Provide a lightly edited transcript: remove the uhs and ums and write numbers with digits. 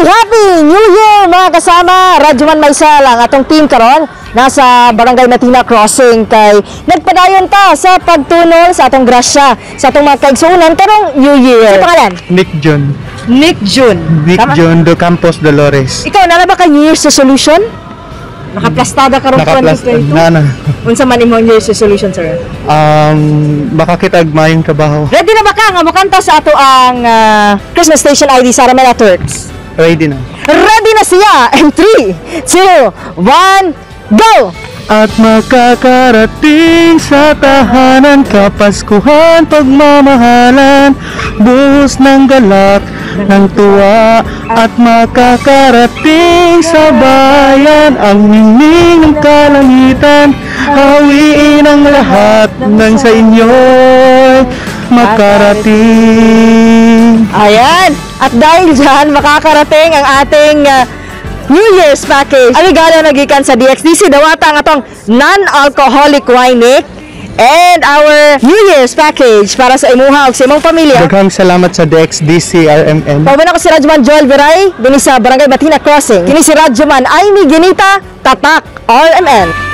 Happy New Year, mga kasama! Radyoman Maysal ang atong team karon nasa Barangay Matina Crossing kay nagpadayon ta sa pagtunol sa atong grasya sa atong mga kaigsuonan karong New Year. Sa pangalan? Nick John. Nick June. Nick Tama? John Do Campos Dolores. Ikaw, naa ba kay New Year's resolution? Nakaplastada karong Nakaplas 2022? Na na. Unsa man imong New Year's resolution, sir? Makakitag maayong trabaho. Ready na ba ka nga mokanta sa ato ang Christmas Station ID sa Ramela Turks? Ready na. Ready na siya! In 3, 2, 1, go! At makakarating sa tahanan, kapaskuhan, pagmamahalan, buhos ng galak, ng tuwa. At makakarating sa bayan, ang ningning ng kalangitan. Hawiin ang lahat ng sa inyo'y makarating. Ayan! At dahil dyan, makakarating ang ating New Year's package. Ang regalo nagikan sa DXDC, dawata ang atong non-alcoholic wine, Nick, and our New Year's package para sa imuha ug sa imong pamilya. Daghang salamat sa DXDC RMN. Pauban ako si Radyoman Joel Viray, dinhi sa Barangay Matina Crossing. Kini si Radyoman Amy Ginita, Tatak RMN.